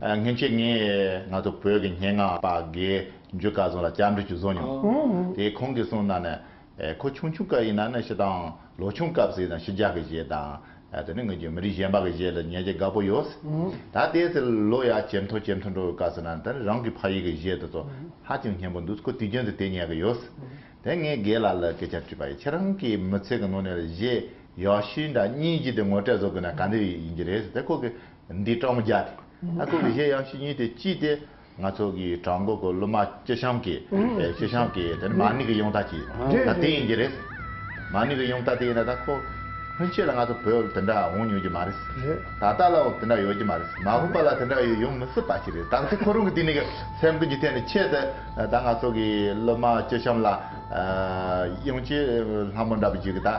ཨ། སྔོན་ཆད་ངས་ང་ཚོ་བོད་ཀྱི་སྙན་ངག་པ་དགེ་འཇུ་སྐལ་བཟང་ལ་བཅར་འདྲི་ཅིག་བཟོ་མྱོང་། ཨོ། དེ་ཁོང་གིས་གསུངས་ན་ནི། ཨེ། ཁོ་ཆུང་ཆུང་སྐབས་ཡིན་ན་ནི་སྤྱིར་བཏང་ལོ་ཆུང་སྐབས་སུ་ཡིན་ན་ཕྱི་རྒྱལ་གྱི་གཞས་དང་། ཨ། དེ་ནི་ངེད་ཀྱི་མི་རིགས་གཞན་པ་གི་གཞས་ལ་ཉན་རྒྱུ་དགའ་པོ་ཡོད། ཨོ། ད་ལྟའི་ཚེ་ལོ་ཡར་ཇེ་མཐོ་ཇེ་མཐོ་འགྲོ་བའི་སྐབས་སུ་ན་ད་ནི་རང་གི་ཕ་ཡུལ་གྱི་གཞས་དེ་ཚོ་ཧ་ཅང་སྙན་པོ་འདུག་ཁོ་དུས་རྒྱུན་དུ་དེ་ཉན་གི་ཡོད། དེ་ངས་དགེ་ལགས་ལ་སྐད་ཆ་དྲིས་པ་ཡིན། ཁྱེད་རང་གི་མི་ཚེ་གི་ནང་ནས་གཞས་ཡག་ཤོས་འདྲ་གཉིས་ཀྱི་དེ་ངོ་སྤྲོད་བཟོ་དགོས་ན་ག་འདྲ་ཡིན་གྱི་རེད་ཟེར། དེ་ཁོ་གི་འདི་སྤྲང་མོ་རྒྱག་དེ། ད་ཁོ་གི་གཞས་ཡག་ཤོས་གཉིས་དེ་གཅིག་དེ་ང་ཚོ་གི་བྲག་འགོ་གི་གླུ་མ་སྤྱི་བྱམས་ཀྱི། ཨེ། སྤྱི་བྱམས་ཀྱི་དེ་ནི་མ་ཎི་གི་དབྱངས་རྟ་གཅིག་ད་དེ་ཡིན་གྱི་རེད། མ་ཎི་གི་དབྱངས་རྟ་དེ་ཡིན་ན་ད་ཁོ་སྔོན་ཆད་ལ་ང་ཚོ་བོད་ལ་དེ་འདྲ་འོང་མྱོང་གི་མ་རེད། རེད། ད་ལྟ་ལའང་དེ་འདྲ་ཡོད་ཀྱི་མ་རེད། མ་འོངས་པ་ལ་དེ་འདྲ་ཡོད་ཡོང་མི་སྲིད་པ་ཞིག་རེད། ད་ཚེ་ཁོ་རང་གི་དེ་ནས་གི་སེམས་འགུལ་གྱི་ཐད་ནས་ཆེད་དུ་ད་ང་ཚོ་གི་གླུ་མ་སྤྱི་བྱམས་ལ། ཨ། དབྱངས་ཅན་ལྷ་མོ་འདྲ་པོ་ཅིག་གི་ད་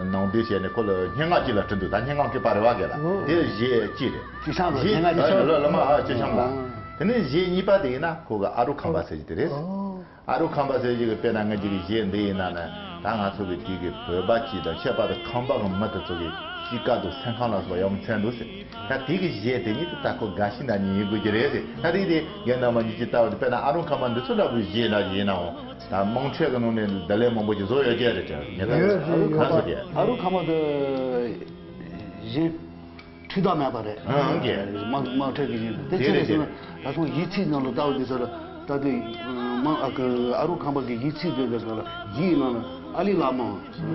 ནང་དེ་བྱས་ནས་ཁོ་ལ་སྙན་ངག་ཅིག་ལ་བྲིས་འདུག་ད་སྙན་ངག་གི་པར་བ་གས་ལ། ཨོ། དེ་གཞས་གཅིག་རེད། སྤྱི་བྱམས་ལ་གཞས་སྙན་ངག་ཅིག་ཨ། གླུ་མ་ཨ་སྤྱི་བྱམས་ལ། ཨོ། དེ་ནས་གཞས་གཉིས་པ་དེ་ཡིན་ན་ཁོ་གི་ཨ་རུ་ཁམས་པ་ཟེར་གྱི་དེ་རེད། ཨོ། ཨ་རུ་ཁམས་པ་ཟེར་གྱི་གི་དཔེར་ན་ང་ཅིག་གི་གཞས་འདི་ཡིན་ན་ནི་ད་ང་ཚོ་གི་དུས་ཀྱི་བོད་པ་སྤྱི་དང་ཁྱད་པར་དུ་ཁམས་པ་གི་མི་དེ་ཚོ་གི་གཤིས་ཀ་དང་སེམས་ཁམས་ལ་སོགས་པ་ཡག་མོ་ཚན་འདུག་ཟེར། ད་དེ་གི་གཞས་དེ་ཉིད་དུ་ད་ཁོ་དགའ་ཤོས་འདྲ་ཉིད་ཡིན་དགོས་ཀྱི་རེད་ཟེར། ད་དེ་དེ་རྒན་རྣམ་པ་གཉིས་ཀྱིས་ལྟ་བ་དེ་དཔེར་ན་ཨ་རུ་ཁམས་པ་འདི་ཚོ་འདྲ་བོའི་གཞས་འདྲ་ཞིག་ཡིན་ནའང་ད་དམངས་ཁྲོད་ཀྱི་ནང་ནས་བདེ་ལེགས་མང་པོ་ཞིག་བཟོ་ཡོད་ཀྱི་རེད་དྲན་ངེས་ད་ཡོད་ཡོད་ཁམས་ཡོད་སུ་གས། ཨ་རུ་ཁམས་པ་དེ་གཞས་འཁྲུལ་རྟགས་མེད་པ་རེད། ཨང་ཀྱེ། དམངས་དམངས་ཁྲོད་ཀྱི་གཞས་དེ་དེ་ཅི་རེད་རེད་ཟེར་ན། དེ་ད་ཁོང་ཡིག་ཚིག་ནང་ལ་ལྟ་བ་དེ་ཚོ་ལ་ད་དེ་དམངས་ཨ་ཀི་ཨ་རུ་ཁམས་པ་གི་ཡིག་ཚིག་དེ་དེ་ཚོ་ལ་ཡིག་ནང་ལ་ཨ་ལི་བླ་མ་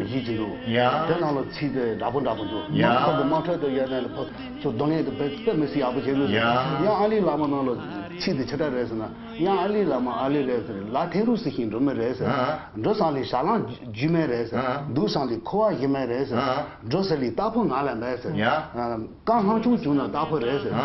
ཡིག་ཅིག་འདུག་ཡ། དེ་ནང་ལ་ཚིག་དེ་འདྲ་པོ་འདྲ་པོ་འདུག་ཡ། དམངས་ཁྲོད་དུ་ཡོད་ན་ལ་ཕ་ཚོ་གདོང་ལེན་དེ་དཔེ་དཔེ་མི་སྲིད་ཡག་པོ་བྱེད་དགོས། ཡ། ཡང་ཨ་ལི་བླ་མ་ནང་ལ་ཚིག་དེ་ཆི་འདྲ་རེད་ཟེར་ན། ཡང་ཨ་ལི་བླ་མ་ཨ་ལི་རེད་ཟེར། ལ་ཐེ་རུ་སི་ཤིང་འགྲོ་མི་རེད་ཟེར། ཨ། འགྲོ་སང་ལི་ཞྭ་ལང་རྒྱུས་མེད་རེད་ཟེར། ཨ། འདུག་སང་ལི་ཁོ་བ་ཡི་མེད་རེད་ཟེར། ཨ། འགྲོ་ས་ལི་རྟག་ཕུ་ང་ལ་མེད་ཟེར། ཡ། ཨ། རྐང་ལྷང་ཆུང་བྱུང་ན་རྟག་ཕུ་རེད་ཟེར། ཨ།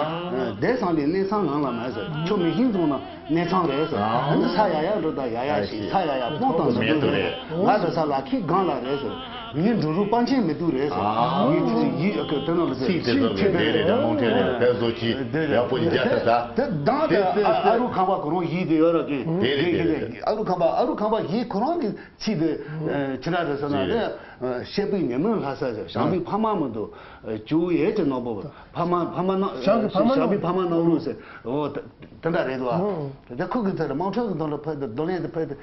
བསྡད་སང་ལི་གནས་ཚང་ང་ལ་མེད་ཟེར། ཁྱོད་མི་ཤིང་བཙོང་ན་གནས་ཚང་རེད་ཟེར། ཨ། འདི་ས་ཡ་ཡ་འགྲོ་ད་ཡ་ཡ་ཞིག་ས་ཡ་ཡ་སྤོང་དང་ཟེར་མེད་དུ་རེད། ང་འགྲོ་ས་ལ་ཁྱི་སྒང་ལ་རེད་ཟེར། ངའི་འགྲོ་རུ་པཎ་ཆེན་མི་འདུག་རེད་ཟེར། ཨ། ངའི་ཡི་ཡི་ཨ་ཁུ་དེ་ནང་ལ་ཟེར། ཚིག་དེ་ཚོ་གི་དེ་རེད་དེ་མོང་ཁྲེ་རེད་དེ་བཟོ་ཅི་དེ་རེད། ཡག་པོ་ཡི་རྒྱ་ད་ད། དེ་དང་དེ་དེ་ཨ་ཨ་རུ་ཁང་པ་ཁོ་རང་ཡིག་དེ་ཡོད་ར་གི། དེ་རེད་དེ་རེད། ཨ་རུ་ཁང་པ་ཨ་རུ་ཁང་པ་ཡིག་ཁོ་རང་གི་ཚིག་དེ་ཁྱེད་རང་རེད་ཟེར་ན་དེ་བཤད་པའི་ཉི་མ་ལྷ་ས་ཟེར། བྱང་པའི་ཕ་མ་མི་འདུག་ཅུ་ཡེ་ཅི་ནོ་པོ་ཕ་མ་ཕ་མ་ན་བྱང་གི་ཕ་མ་བྱང་པའི་ཕ་མ་ནང་རུ་ཟེར། འོ་དེ་འདྲ་རེད་དོ། དེ་ཁོ་གི་དེ་དམངས་ཁྲོད་ཀྱི་དོན་ལ་ཕེབས་ཏེ་རྡོ་ལེན་དེ་ཕེབས་ཏེ།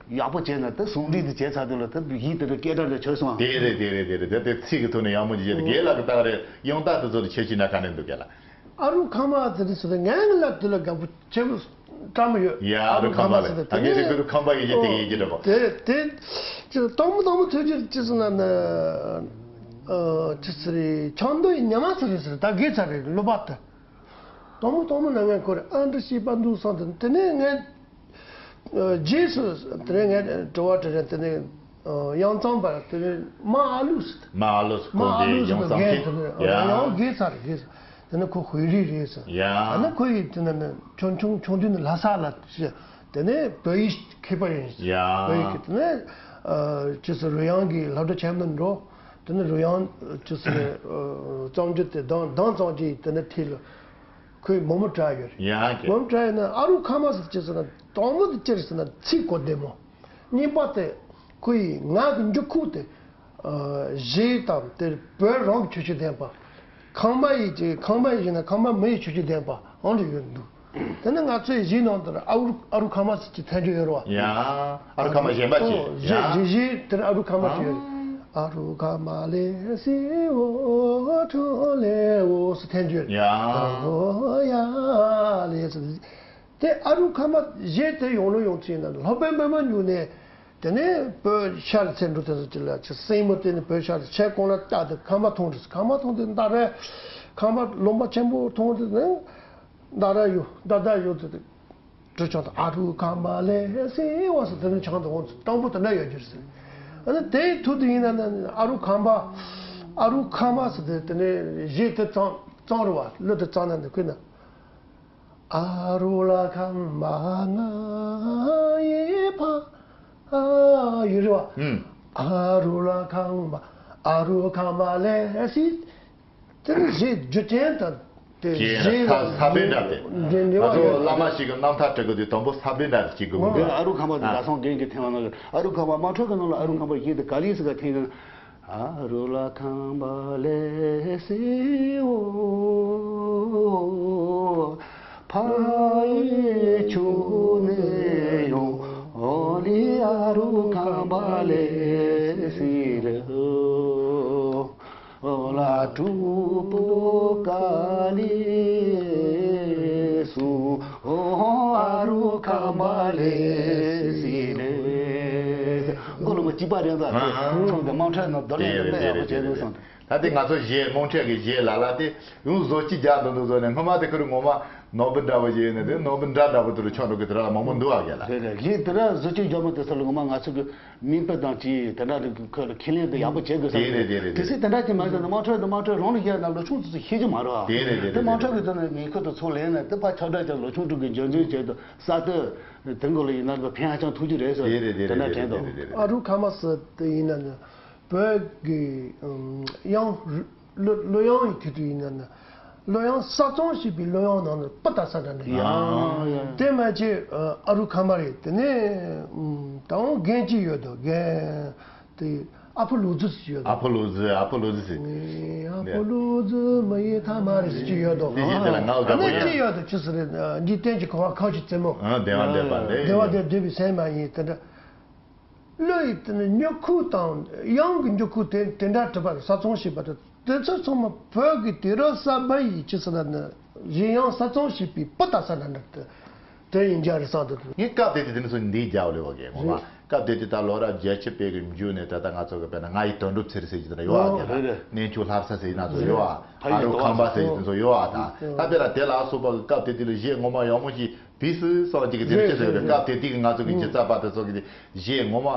ཡག་པོ་བྱས་ན་དེ་ཟུང་འབྲེལ་དེ་བྱས་ཚར་དུས་ལ་དེ་ཡིད་དེ་འདྲ་སྐད་གྲགས་ལ་ཆོད་སོང་། དེ་རེད་དེ་རེད་དེ་རེད། དེ་དེ་ཚིག་གི་ཐོག་ནས་ཡག་མོ་ཅིག་བྱས་ཏེ་རྒན་ལགས་ཀྱི་ད་རེད་དབྱངས་རྟ་དེ་ཚོ་དེ་ཁྱེད་ཀྱིས་ན་ག་ནས་འདུག་རྒན་ལགས། ཨ་རུ་ཁང་པ་དེ་རེད་ཟེར་ཏེ་ངས་ལ་དེ་ལ་དགའ་པོ་ཆེ་བོ་བཀྲ་མོ་ཡོད། ཡ་ཨ་རུ་ཁང་པ་ལ་ད་ངས་རེ་ཀུ་རུ་ཁང་པ་ཡི་ཡི་དེ་ཡི་གི་འདྲ་པོ། དེ་དེ་ཅི་སྟོང་མོ་སྟོང་མོ་ཐོས་རྒྱུ་ཅི་ཟེར་ན་ནི་ཅི་ཟེར་རེད། ཆང་མདོ་ཡི་ཉི་མ་ཚེ་རེད་ཟེར་ད་དགེ་ཚ་རེད་ལོ་པ་དེ། དོང་མོ་དོང་མོ་ན་ངས་ཁོ་རེ་ཨ་འདྲ་ཤེས་པ་འདུག་བསམ་དུས་དེ་ནས་ངས་རྗེས་སུ་དེ་ནས་ངས་དྲི་བ་དྲི་རན་དེ་ནས་ ཨ་ཡང་གཙང་པ་དེ་ནས་མ་ཨ་ལུ་ཟེར། མ་ཨ་ལུ་ཟེར། མ་ཨ་ལུ་ཟེར་གོ་དེ་ཡང་གཙང་ཡང་གི་ས་རེད་གི་ས། དེ་ནས་ཁོ་ཧོས་རིགས་རེད་ཟེར། ཡ། ཨ་ནི་ཁོ་ཡི་དེ་ནས་ནི་ཆུང་ཆུང་ཆུང་དུས་ནས་ལྷ་ས་ལ་ཤི། དེ་ནས་བོད་ཡིག་མཁས་པ་ཡིན། ཡ། བོད་ཡིག་གི་དེ་ནས་ཨ་ཅི་ཟེར་རོལ་དབྱངས་ཀྱི་སློབ་གྲྭ་ཆེན་མོ་འགྲོ། དེ་ནས་རོལ་དབྱངས་ཅི་ཟེར་ཨ་རྩོམ་འབྲི་དེ་གདངས་གདངས་རྩོམ་འབྲི་དེ་ནས་ཐད་ལ་ཁོས་མང་པོ་བྲིས་ཡོད་རེད། ཡ་གི། མང་པོ་བྲིས་ཡོད་ན་ཨ་རུ་ཁ་མ་ཟེར་ཅི་ཟེར་ན་དང་པོ་དེ་ཅི་རེད་ཟེར་ན་ཚིག་གོ་བདེ་མོ། གཉིས་པ་དེ་ཁོ་ཡི་ངག་གི་འགྱུར་ཁུག་དེ་ཨ་གཞས་དང་དེ་བོད་རང་གི་ཆོས་ཀྱི་བདེན་པ། ཁང་པ་ཡི་ཅིག་ཁང་པ་ཡི་ཞིག་ན་ཁང་པ་མི་ཡི་ཆོས་ཀྱི་བདེན་པ་འོང་རེ་ཡོད་འདུག་དེ་ནི་ང་ཚོའི་གཞས་ནང་དུ་ཨ་རུ་ཨ་རུ་ཁ་མ་ཟེར་གྱི་ཐལ་འགྱུར་ཡོད་རེད་བ། ཡ། ཨ་རུ་ཁ་མ་གཞན་པ་ཅིག་ཨོ་གཞས་གཞས་གཞས་དེར་ཨ་རུ་ཁ་མ་ཅིག་ཡོད་རེད། ཨ་རུ་ཁ་མ་ལེ་སི་འོ་ཁྲོ་ལེ་འོ་ཟེར་ཐལ་འགྱུར་ཡོད་རེད། ཡ། ཨོ་ཡ་ལེ་ཟེར། དེ་ཨ་རུ་ཁ་མ་གཞས་དེ་ཡོང་ལོ་ཡོང་ཚུལ་ཡིན་ན་སློབ་དཔོན་པདྨ་འབྱུང་གནས། དེ་ནས་བོད་ཤར་ཚེ་འགྲོ་དེ་ཚོ་ཅི་ལ་ཅི་སྲིང་མོ་དེ་ནི་བོད་ཤར་ཆས་གོང་ལ་བཏགས་ཏེ་ཁ་མ་མཐོང་རེད། ཁ་མ་མཐོང་དེ་མདའ་ར་ཁ་མ་ལུང་པ་ཆེན་པོ་མཐོང་དེ་ནི་མདའ་ར་ཡོད་མདའ་མདའ་ཡོད་དེ་དེ་གྲུ་ཆུང་དུ་ཨ་རུ་ཁ་མ་ལེ་སི་འོ་ཟེར་དེ་ནི་ཆང་དུ་འོང་ཚུལ་དང་པོ་དེ་འདྲ་ཡོད་རྒྱུ་རེད་ཟེར། ཨ་ནི་དེའི་མཐུ་དུ་ཡིན་ན་ནི་ཨ་རུ་ཁ་མ་ཨ་རུ་ཁ་མ་ཟེར་དེ་དེ་ནི་གཞས་དེ་གཙང་གཙང་རུ་བ་གླུ་དེ་གཙང་ན་ནི་ཁུལ་ན། ཨ་རུ་ལ་ཁ་མ་ང་ཡི་ཕ་ཨ་ཡི་རི་བ། ཨུམ། ཨ་རུ་ལ་ཁ་མ་ཨ་རུ་ཁ་མ་ལེ་སི། དེ་ནི་གཞས་རྒྱུ་ཅན་དང་དེ་གཞས་ལ་ས་པའི་འདྲ་སྟེ། འབྲེལ་བ་ང་ཚོ་ཡོད། བླ་མ་ཞིག་གི་རྣམ་ཐར་འབྲི་དགོས་དུས་དང་པོ་ས་པའི་འདྲ་ཞིག་དགོས་ཀྱི་འདུག་ཨ་རུ་ཁ་མ་དེ་ཨ་ཟླ་གསུམ་རྒན་གྱིས་འཐེན་པ་ན་ཨ་རུ་ཁ་མ་དམངས་ཁྲོད་ཀྱི་ནང་ལ་ཨ་རུ་ཁ་མ་ཡིན་དེ་ག་ལི་སི་ག་འཐེན་ཀྱང་། ཨ་རུ་ལ་ཁང་པ་ལེ་སི་འོ། ཕ་ཡི་ཆུ་ནས་ཡོང་འོ་ལི་ཨ་རུ་ཁང་པ་ལེ་སི་རེ་འོ། ལ་གྲུ་པོ་ཀ་ལི་སུ་འོ་ཨ་རུ་ཁང་པ་ལེ་སི་རེ། མགོ་ལོ་མ་གཅིག་པ་རེད་ད། ཨ་ཨ། ཁྲོམ་དུ་དམངས་ཁྲོད་ནང་རྡོ་ལེན་དེ་དཔེ་ཡག་པོ་བྱས་འདུག་བསམ། ད་ལྟའི་ང་ཚོ་གཞས་དམངས་ཁྲོད་ཀྱི་གཞས་ལ་ལ་དེ་ཡང་བཟོ་བཅོས་རྒྱག་འདུག་འདུག་བཟོ་ནས་སྔོན་མ་དེ་ཁུར་ངོ་མ་ནོར་བུ་འདྲ་བོ་ཞིག་ཡོད་ནས་དེ་ནོར་བུ་འདྲ་འདྲ་བོ་དེ་རུ་ཆགས་འགྲོ་གི། དེ་ར་མང་པོ་འདུག་ཨ་གས་ལ། རེད་རེད། གཞས་དེ་ར་བཟོ་བཅོས་རྒྱག་མི་དེ་ཚོ་ལ་ངོ་མ་ང་ཚོ་གི་མིང་དཔེ་དང་ཅིག་དེ་འདྲ་རིགས་ཁུལ་ལ་ཁས་ལེན་དེ་ཡག་པོ་བྱེད་དགོས་བསམ། དེ་རེད་དེ་རེད་དེ་སྲིད་དེ་འདྲ་ཅིག་མ་བྱས་ན་དམངས་ཁྲོད་དུ་དམངས་ཁྲོད་རང་ལ་བཤད་ན་ལོ་ཆུང་ཙམ་ཞིག་ཤེས་ཀྱི་མ་རེད་བ། དེ་རེད་དེ་དེ་རེད་དམངས་ཁྲོད་ཀྱི་དོན་ལ་ངེས་ཁུལ་དུ་ཚུར་ལེན་ནས་དེ་ཕར་ཁྱབ་བསྒྲགས་ཀྱང་ལོ་ཆུང་དྲུག་གི་འབྱོར་འབྱོར་བྱས་དུ་ས་སྟོད་དེ་འགོ་ལ་ཡིན་ན་ཕན་ཧ་ཅང་ཐུགས་རྒྱུ་རེད་ཟེར། དེ་རེད་དེ་དེ་འདྲ་རེད་དྲན་དེ་དོ། རེད་དེ་རེད། ཨ་རུ་ཁ་མ་ཟེར་དེ་ཡིན་ན་ནི་བོད་ཀྱི་ཨམ་དབྱངས་གླུ་གླུ་དབྱངས་ཡི་དུས་དུ་ཡིན་ན་ནི་གླུ་དབྱངས་ས་གཙང་ཞེས་པའི་གླུ་དབྱངས་ནང་ནས་སྤུ་ལྟ་ས་འདྲ་འདྲ་ཡོད། ཡ་ཡ། དེ་མ་ཚད་ཨ་རུ་ཁ་མ་རེད། དེ་ནས་ཨམ་ད་འོང་རྒན་གཅིག་ཡོད་དོ། རྒན་དེ་ཨ་ཕོ་ལུག་རྫི་ཟེར་ཡོད་དོ། ཨ་ཕོ་ལུག་རྫི། ཨ་ཕོ་ལུག་རྫི་ཟེར། ཨ་ཕོ་ལུག་རྫི་མ་ཡི་ཐ་མ་རེད་ཟེར་གྱི་ཡོད་དོ། དེ་བཞིན་དེ་ལ་ང་ཨ་ནི་དགའ་པོ་ཡ། གཅིག་ཡོད་དོ། ཅི་ཟེར་རེད། འཇིག་རྟེན་གྱི་གོ་བ་ཁ་བཞི་རྩེ་མོ། ཨ་བདེ་བ་འདོད་པ་ལས། བདེ་བ་དེ་འདོད་པའི་སེམས་མ་ཡིན་དེ་འདྲ། གླུ་ཡི་དེ་ནི་མྱུ་གུ་དང་དབྱངས་ཀྱི་མྱུ་གུ་དེ་དེ་འདྲ་གྲུབ་པ་རེད། ས་གཙང་ཞེས་པ་དེ་དེ་ཚོ་ཚང་མ་བོད་ཀྱི་དུས་རབས་གསར་པ་ཡི་ཅི་ཟེར་ན་ནི་གཞས་དབྱངས་ས་གཙང་ཞེས་པའི་སྤུ་ལྟ་ས་འདྲ་འདྲ་དེ་དེ་ཡིན་རྒྱུ་རེད་བསམ་འདུག་ངས་སྐབས་དེ་དུས་དེ་ནི་ཚོ་འདིའི་རྒྱབ་ལས་བ་གས་ངོ་མ། རེད། སྐབས་དེ་དུས་ད་ལོ་རབས་བརྒྱད་ཅུ་པའི་གི་མཇུག་ནས་ད་ལྟ་ང་ཚོ་གི་དཔེར་ན་ང་ཡི་དོན་གྲུབ་ཚེ་རིང་ཟེར་གྱི་དེ་འདྲ་ཡོད་ཨ། ཨོ་དེ་ལ་རེད་རེད། གནས་ཆུང་ལྷ་ས་ཟེར་གྱི་ན་ཚོ་ཡོད་ཨ། ཕ་ཨ་ཡི་རུ་ཁང་པ་ཟེར་གྱི་དེ་ཚོ་ཡོད་ཨ། ད་ད་དཔེར་ན་དེ་ལ་སོགས་པ་གི་སྐབས་དེ་དུས་ལ་གཞས་ངོ་མ་ཡག་མོ་ཞིག་བིས་སུ་སོགས་ཀྱི་གི་དེ་རེད་འདྲ་ཅི་ཟེར་རེད་གི་རེད། སྐབས་དེ་དུས་ཀྱི་ང་ཚོ་གི་ཨུ་སྒྱུ་རྩལ་པ་དེ་ཚོ་གི་གཞས་ངོ་མ་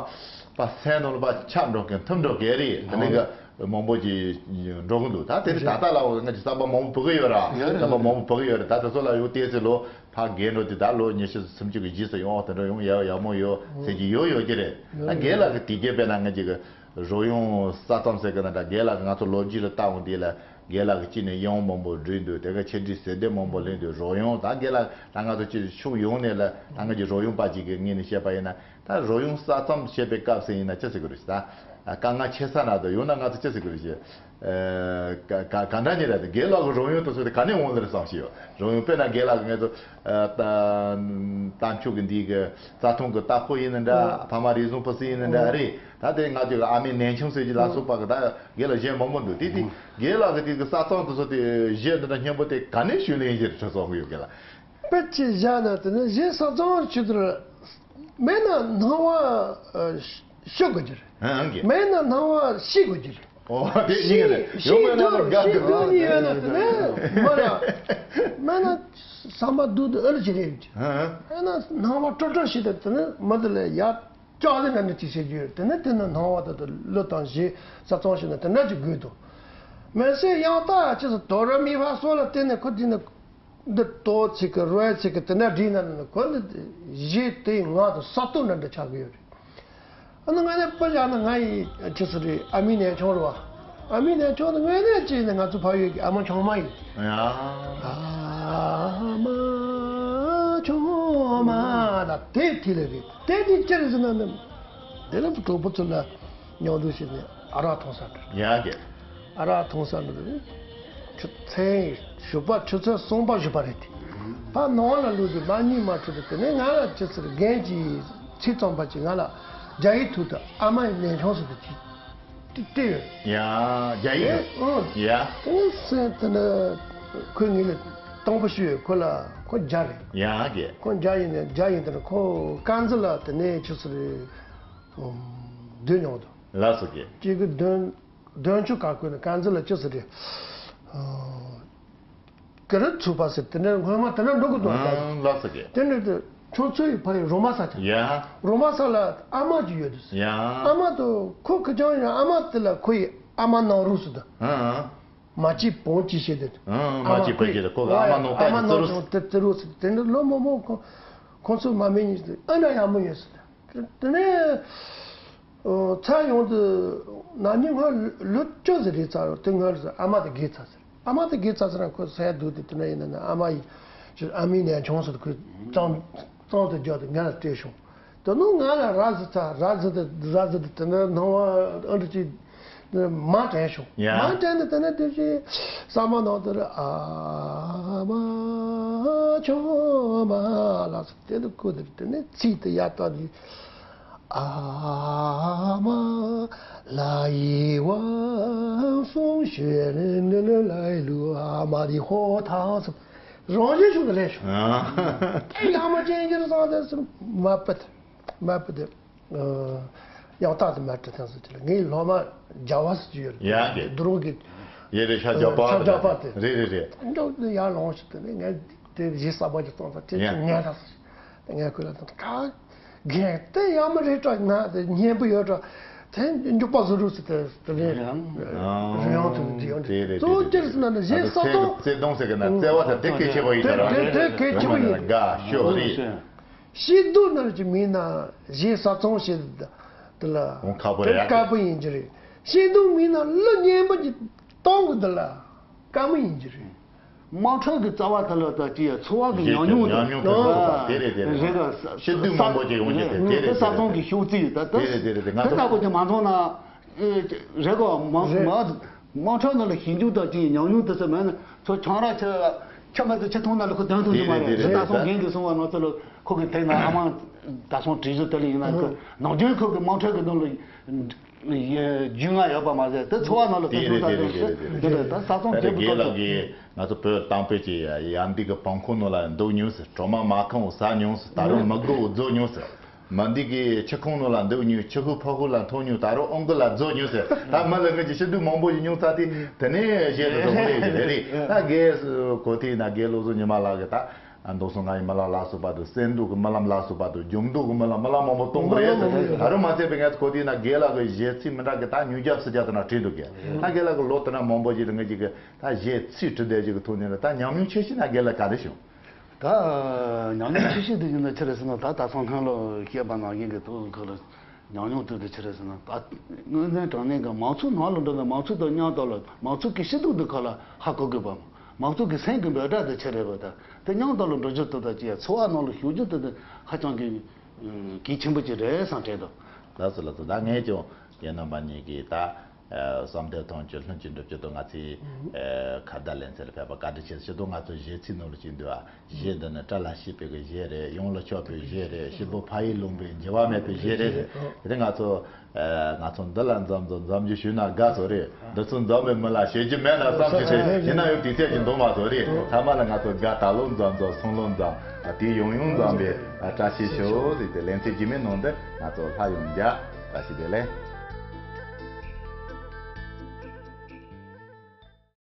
པ་སེམས་ནང་ལ་པ་ཆགས་འགྲོ་མཁན་ཐིམ་འགྲོ་མཁན་རེད། དེ་ནས་གི་མང་པོ་ཅིག་འགྲོ་གི་འདུག་ད་དེ་རིང་ད་ལྟ་ལ་ང་ཚོ་གསར་པ་མང་པོ་བུད་གི་ཡོད་ར། ཡོད་རེད། གསར་པ་མང་པོ་བུད་གི་ཡོད་རེད། ད་དེ་ཚོ་ལ་ཡོད་བལྟས་ཚེ་ལོ་ཕ་རྒན་འགྲོ་དུས་ད་ལོ་ཉི་ཤུ་སུམ་ཅུ་གི་རྗེས་སུ་ཡོང་དེ་འདྲ་ཡོང་ཡག་ཡག་མོ་ཡོད་ཟེར་གྱི་ཡོད་ཡོད་ཀྱི་རེད། ད་རྒན་ལགས་ཀྱི་དུས་རྒྱུན་དཔེར་ན་ང་ཅིག་གི་རོལ་དབྱངས་ས་མཚམས་ཟེར་གི་ན་འདྲ། རྒན་ལགས་ཀྱི་ང་ཚོ་ལོ་རྒྱུས་ལ་བལྟ་འོང་དུས་ལ་རྒན་ལགས་ཀྱི་གཅིག་ནས་དབྱངས་མང་པོ་བསྒྲིགས་འདུག་དེ་ག་ཆེད་སྒྲིག་ཟེར་དེབ་མང་པོ་ལེན་འདུག་རོལ་དབྱངས་ད་རྒན་ལགས་ད་ང་ཚོ་ཅིག་ཕྱོགས་ཡོངས་ནས་ལ་ད་ང་ཅིག་རོལ་དབྱངས་པ་ཅིག་གི་ངོས་ནས་བཤད་པ་ཡིན་ན། ད་རོལ་དབྱངས་ས་མཚམས་བཤད་པའི་སྐབས་སུ་ཡིན་ན་ཅི་ཟེར་དགོས་རེད་ཟེར། ད་དཀའ་ངལ་ཆེ་ས་ན་དང་ཡང་ན་ང་ཚོ་ཅི་ཟེར་དགོས་རེད་ཟེར། ཨ་ག་ག་ག་འདྲ་ཉེ་རེད། དེ་རྒན་ལགས་ཀྱི་རོལ་དབྱངས་དེ་ཚོ་དེ་ག་ནས་འོང་ལེ་རེད་བསམ་ཞིག་ཡོད། རོལ་དབྱངས་དཔེར་ན་རྒན་ལགས་ཀྱི་ངེད་ཚོ་ཨ་ད་རྟ་མཆོག་གི་འདི་གི་རྩྭ་ཐང་གི་རྟ་ཕོ་ཡིན་ན་འདྲ། ཨ་ཕ་མ་རིག་འཛིན་ཕུན་སུམ་ཡིན་ན་འདྲ་ཨ་རེད། ད་དེ་ང་ཚོའི་ཨ་མའི་ནན་ཆུང་ཟེར་གྱི་ལ་སོགས་པ་གི་ད་རྒན་ལགས་གཞས་མང་པོ་འདུག་དེ་དེ་རྒན་ལགས་ཀྱི་དེ་གི་ས་མཚམས་དེ་ཚོ་དེ་གཞས་འདི་འདྲ་སྙན་པོ་དེ་ག་ནས་ཞུས་ལེན་ཞིག་རེད་བསམ་གི་ཡོད་རྒན་ལགས། དཔེ་ཅིག་བཞག་ན་དེ་ནི་གཞས་ས་མཚམས་ཞུ་དུས་མེད་ན་སྣང་བ་ཨ་ཤོད་དགོས་ཀྱི་རེད། ཨང་གི། མེད་ན་སྣང་བ་ཤེས་དགོས་ཀྱི་རེད། ཨོ་དེ་གཉིས་ཀ་རེད། ཡོད་མེད་ན་ནི་དགའ་ཤེས་དགོས། དོན་ཡོད་ན་དེ་ནི་མ་རེད། མེད་ན་བསམ་པ་སྡུག་ཏུ་ཨ་ལ་ཅི་རེད། ཨང་། མེད་ན་སྣང་བ་སྤྲོ་སྤྲོ་ཞིག་དང་དེ་ནི་མི་དེ་ལ་ཡག་ལྕགས་ཟེར་འདྲ་འདྲ་ཅིག་བྱེད་རྒྱུ་ཡོད། དེ་ནས་དེ་ནས་སྣང་བ་དང་གླུ་དང་གཞས་ས་མཚམས་ཤིག་ན་དེ་འདྲ་ཅིག་དགོས་འདུག་མེད་ཟེར་ཡང་ད་ཅི་ཟེར་དོ་ར་མི་ཕ་སོགས་ལ་བརྟེན་ནས་ཁོ་དེ་ནས་འདི་ཏོ་ཚིག་གི་རོའི་ཚིག་གི་དེ་འདྲ་བྲིས་ན་ནི་ཁོ་འདི་གཞས་དེའི་ངག་དང་ས་སྟོང་འདྲ་འདྲ་ཆགས་ཀྱི་ཡོད་རེད། ཨ་ནི་ང་ནི་སྤུ་བཞག་ན་ང་ཡི་ཅི་ཟེར་རེད། ཨ་མའི་ནས་ཆུང་རེད་བ། ཨ་མའི་ནས་ཆུང་ནི་དངོས་གནས་ཅི་ནི་ང་ཚོ་ཕ་ཡུལ་གྱི་ཨ་མ་ཆུང་མ་ཡིན། ཡ། ཨ་མ་ཆུང་མ་ལ་དེ་དེ་ལས་རེད། དེ་དེ་ཅི་རེད་ཟེར་ན་ནི། དེ་ལ་གྲོགས་པོ་ཚོ་ལ་མཉམ་དུ་ཕྱིན་ནས་ཨ་རག་འཐུང་ས་འགྲོ། ཡ་གི། ཨ་རག་འཐུང་ས་འགྲོ་རེད། ཆུ་ཚན་བཞི་པ་ཆུ་ཚོད་གསུམ་པ་བཞི་པ་རེད་དེ། ཕར་ནང་ལ་ལུས་ཏེ་མ་གཉིད་མ་འཁྲུག་དེ་དེ་ནས་ང་ལ་ཅི་ཟེར་རྒན་གྱིས་ཚིག་བརྩམས་པ་ཅིག་ང་ལ་རྒྱ་ཡིག་ཐོག་ཏུ་ཨ་མ་ཡི་ནས་ཆུང་ཟེར་དེ་ཅིག་ཏི་ཏི་ཡོད། ཡ། རྒྱ་ཡིག་ཡོད། ཨང་། ཡ། ཨང་སེ་དེ་ནི་ཁོས་ངེད་ལ་དང་པོ་ཞུས་ཡོད། ཁོ་ལ་ཁོ་རྒྱ་རེད། ཡ་གི། ཁོ་རྒྱ་ཡིན་ནས་རྒྱ་ཡིན་དེ་ནི་ཁོ་དཀར་མཛེས་ལ་དེ་ནས་ཆུ་ཚོད་རེ་བསྡད་མྱོང་འདུག་ལགས་སོ་གི། གཅིག་གི་བདུན་བདུན་ཅུ་ག་ཁོས་ནི་དཀར་མཛེས་ལ་ཅི་ཟེར་རེད། ཀི་རི་ཚུགས་པ་ཟེར་དེ་འདྲ་སྔོན་མ་དེ་འདྲ་འགྲོ་གི་འདུག་ཨང་། ལགས་སོ་གི། དེ་འདྲ་དེ་ཁྱོད་ཚོ་ཡི་ཕ་ཡི་རོ་མ་ས་ཆ། ཡ། རོ་མ་ས་ལ་ཨ་མ་ཅིག་ཡོད་དུས། ཡ། ཨ་མ་དུ་ཁོ་ཁི་ཅང་ཡང་ཨ་མ་དེ་ལ་ཁོ་ཡི་ཨ་མ་ནང་རུ་སུ་དུ། ཨང་། མ་གཅིག་བོང་གཅིག་བྱེད་དེ། ཨང་། མ་གཅིག་བོང་གཅིག་ཁོ་གི་ཨ་མ་ནང་ཨ་མ་ནང་ཏོག་ཏི་རུ་སུ་དེ་འདྲ་ལོ་མོ་མོ་ཁོ་ཁོང་ཚོ་མ་མེད་ཉིད་དུ་ཨ་འདྲ་ཡག་མོ་ཡོད་སུ་དུ། དེ་ནས། ཚར་ཡོང་དུས་ན་ནིང་སྔོན་ལོ་བཅུ་ཟིག་རེད་ཚར་རོ། དེ་སྔོན་ལ་ཨ་མ་དེ་རྒས་ཚར་ཟེར། ཨ་མ་དེ་རྒས་ཚར་ཟེར་ན་ཁོ་ཟས་སྡུག་དེ་དེ་འདྲ་ཡིན་ན་ནི་ཨ་མ་ཡིས་ཅི་ཨ་མའི་ནས་ཆུང་ཟེར་ཁོས་གཙང་གཙང་དུ་རྒྱག་དེ་ང་ལ་སྤྲད་བྱུང་། དེ་ནང་ང་ལ་ར་ཟི་ཚ་ར་ཟི་དེ་ར་ཟི་དེ་དེ་འདྲ་སྣང་བ་ཨ་འདྲ་ཅིག་མ་དྲན་བྱུང་། ཡ། མ་དྲན་ནས་དེ་ནས་དེ་བཞིན་ས་མ་ནང་དེར་ཨ་མ་ཆུང་མ་ལ་ཟེར་དེ་འདྲ་ཁོ་དེ་དེ་ནས་ཚིག་དེ་ཡར་བཏང་དུས། ཨ་མ་ལ་ཡི་ཝང་སུང་ཞེ་ལེ་ལེ་ལེ་ལ་ལུ་ཨ་མ་དི་ཧོ་ཐང་སུ་རང་བཞིན་ཤུགས་ལས་ཤུགས། ཨ། དེ་ཡང་མ་ཅན་གྱི་རང་དེ་སུ་མ་པད་མ་པད་དེ། ཡང་དག་ཏུ་མ་དྲི་ཐང་སུ་ཅི་ལ་ངའི་སློབ་མ་རྒྱ་བ་སུ་ཅི་ཡོད་ཡ་གི། དུ་རུང་གི་ཡེ་རེ་ཤ་རྒྱ་པ་ཤ་རྒྱ་པ་དེ་རེད་རེད་རེད། འགྲོ་ཡར་ལོངས་ཤིག་དེ་ནས་ངས་དེ་གཞི་གསར་པ་ཅིག་བཏང་ད་དེ་ཡ་ངས་ད་སུ། ངས་ཁོ་ལ་ད་ག་རྒན་དེ་ཡག་མོ་རེད་དྲ་ང་དེ་སྙན་པོ་ཡོད་དྲ་དེ་མགྱོགས་པ་བཟོ་རུ་སི་དེ་དེ་རེད། རེད་ཡང་། རེད་ཡང་དེ་འདི་ཡང་དེ་རེད་གཙོ་བོ་དེ་ཅི་རེད་ཟེར་ན་ནི་གཞན་ས་སྟོང་བརྩེ་དུང་ཟེར་གི་ན་བརྩེ་བ་དེ་དེ་གལ་ཆེ་བ་ཡིན་དེ་དྲ་དེ་དེ་གལ་ཆེ་བ་ཡིན། དགའ་ཤོག་རེད། ཤེས་སྡུག་ནང་ཅི་མིན་ན་གཞན་ས་སྟོང་ཞེས་དེ་ལ་ཁག་པོ་རེད། དཀའ་པོ་ཡིན་གྱི་རེད། ཤེས་སྡུག་མིན་ན་གླུ་སྙན་པོ་ཅིག་གཏོང་གི་འདི་ལ་དཀའ་མོ་ཡིན་གྱི་རེད། དམངས་ཁྲོད་ཀྱི་རྩ་བ་དེ་ལ་ད་ཅི་ཡ་འཚོ་བ་གི་ཉམས་མྱོང་དེ་ཉམས་མྱོང་དེ་ཚོ་དེ་རེད་དེ་རེད། རེད་ག་ཤེས་སྡུག་མང་པོ་ཅིག་ཡོང་རྒྱུ་དེ་དེ་རེད་ས་སྟོང་གི་ཤུགས་རྩིས་ད་དེ་རེད་དེ་རེད་དེ་ང་དེ་ཚོ་ལྟ་བུ་ཅིག་མ་མཐོང་ན་རེད་ག་མ་མ་དམངས་ཁྲོད་ནང་ལ་ཞིབ་འཇུག་ད་ཅི་ཡ་ཉམས་མྱོང་དེ་ཚོ་མེད་ན་ཚོ་ཆང་རག་ཆ་ཆ་མ་ཚོ་ཆ་ཐུང་ན་ལ་ཁོ་དོན་ཐུང་ཅི་མ་རེད་དེ་ད་སོང་རྒན་གྱིས་གསུང་བ་ནང་ཚོ་ལ་ཁོ་གི་དེ་ན་ཨ་མ་ད་སོང་བྲིས་གཞི་དེ་ལ་ཡིན་ན་ཁོ་ནམ་རྒྱུན་ཁོ་གི་དམངས་ཁྲོད་ཀྱི་ནང་ལ། རྒྱུས་མངའ་ཡོད་པ་མ་ཟད་དེ་འཚོ་བ་ནང་ལ་དེ་ཐུག་ས་དེ་ཞིག་དེ་རེད་དེ་ད་ས་སྟོང་རྒྱལ་པོ་རྒན་ལགས་ཀྱིས་ང་ཚོ་བོད་དང་བོད་ཀྱི་ཡ་འདི་གི་བང་ཁོ་ནོ་ལ་འདུག་མྱོང་ཟེར། གྲོ་མ་མ་ཁང་བ་ཟ་མྱོང་ཟེར། ད་རུང་མི་དགོ་བ་རྫོགས་མྱོང་ཟེར། མི་འདི་གི་ཆུ་ཁུང་ནོ་ལ་འདུག་མྱོང་། ཆུ་ཁུ་ཕ་ཁུ་ལ་འཐོང་མྱོང་། ད་རུང་ཨོང་ཀི་ལ་རྫོགས་མྱོང་ཟེར། ད་མི་ལ་ངེད་ཀྱི་ཤི་དུས་མང་པོ་ཞིག་མྱོང་ཚ་དེ་དེ་ནས་བཤད་དུ་སོང་རེད་ཀྱི་རེད། ད་རྒན་གོ་ཐི་ན་རྒན་བློ་བཟང་ཉི་མ་ལགས་ཀྱིས་ད། ཨ་མདོ་སོང་ང་ཡི་རྨི་ལམ་ལ་སོགས་པ་དང་གསེར་མདོག་གི་རྨི་ལམ་ལ་སོགས་པ་དང་འཇམ་མདོག་གི་རྨི་ལམ་རྨི་ལམ་མང་པོ་གཏོང་གི་རེད་ཟེར། ད་རུང་མ་ཚད་པའི་ངས་གོ་དེ་ན་རྒན་ལགས་ཀྱི་གཞས་ཚིག་མི་འདྲ་གི་ད་ཉིས་བརྒྱ་སུམ་བརྒྱ་དེ་ན་བྲིས་འདུག་གི། ད་རྒན་ལགས་ཀྱི་ལོ་དེ་ན་མང་པོ་ཞིག་ལ་ངས་ཅིག་གི་ད་གཞས་ཚིག་བྲིས་བསྡད་ཅིག་གི་ཐོག་ནས་ལ་ད་ཉམས་མྱོང་ཆེ་ཤོས་ན་རྒན་ལགས་ག་རེ་བྱུང་། ད་ཉམས་མྱོང་ཆེ་ཤོས་དེ་ཡིན་ན་ཆི་རེད་ཟེར་ན་ད་ད་སང་སྔོན་ལ་བཤད་པ་ནང་བཞིན་གི་ཐོག་ཁ་ལ། ཉམས་མྱོང་དེ་དེ་ཆི་རེད་ཟེར་ན་ད་དངོས་གནས་དྲང་གནས་ཀྱི་མང་ཚོགས་ནང་ལ་འགྲོ་ན་མང་ཚོགས་དང་མཉམ་དུ་ལ་མང་ཚོགས་ཀྱི་ཤེས་རྟོགས་དེ་ཁ་ལ་ཧ་གོ་དགོས་པ། མང་ཚོགས་ཀྱི་སེམས་ཀྱི་འབོད་སྒྲ་དེ་ཆི་རེད་པ། ད་དེ་མཉམ་དུ་ལ་འགྲོ་རྒྱུ་དེ་ད་ཅི་ཡ་འཚོ་བ་ནང་ལ་ཞུགས་རྒྱུ་དེ་དེ་ཧ་ཅང་གི་གལ་ཆེན་པོ་ཅིག་རེད་བསམ་དྲན་འདུག་ལགས་སོ་ལགས་སོ། ད་ངས་ཀྱང་རྒན་རྣམ་པ་གཉིས་ཀྱིས་ད་བསམ་གཏན་ཐམས་ཅད་ལྷུན་གྱིས་འགྲུབ་རྒྱུ་དང་ང་ཚོའི་ཁ་བརྡ་ལེ་ཚན་ལ་ཕེབས་པ་བཀའ་དྲིན་ཆེ་ཞུ་དང་། ང་ཚོ་གཞས་ཚིག་ནང་ལ་ཅིག་འདུག་ཨ། གཞས་འདི་ནི་བཀྲ་ལ་ཤིས་པའི་གི་གཞས་རེད། ཡོངས་ལ་ཁྱབ་པའི་གཞས་རེད། སྐྱིད་པོ་ཕ་ཡུལ་ལུང་པའི་འགྱུར་བ་མེད་པའི་གཞས་རེད། དེ་ང་ཚོ་ཨ་ང་ཚོ་འདི་ལ་འཛོམས་འཛོམས་འཛོམས་རྒྱུ་ཞུས་ན་དགའ་བཟོ་རེད། འདི་ཚོ་འཛོམས་པའི་མི་ལ་བྱེད་རྒྱུ་མེད་ན་བསམ་གྱི་རེད། ཡིན་ན་ཡང་དུས་ཚོད་ཀྱི་འདུག་མ་བཟོ་རེད། ཐ་མ་ལ་ང་ཚོ་དགའ་ད་ལོ་འཛོམས་འཛོམས་སང་ལོ་འཛོམས་དེ་ཡོང་ཡོང་འཛོམས་པའི་བཀྲ་ཤིས་ཤོག་ཟེར་ཏེ་ལེ་ཚན་རྗེས་མའི་ནང་དུ་ང་ཚོ་སླར་ཡང་མཇལ། བཀྲ་ཤིས་བདེ་ལེགས།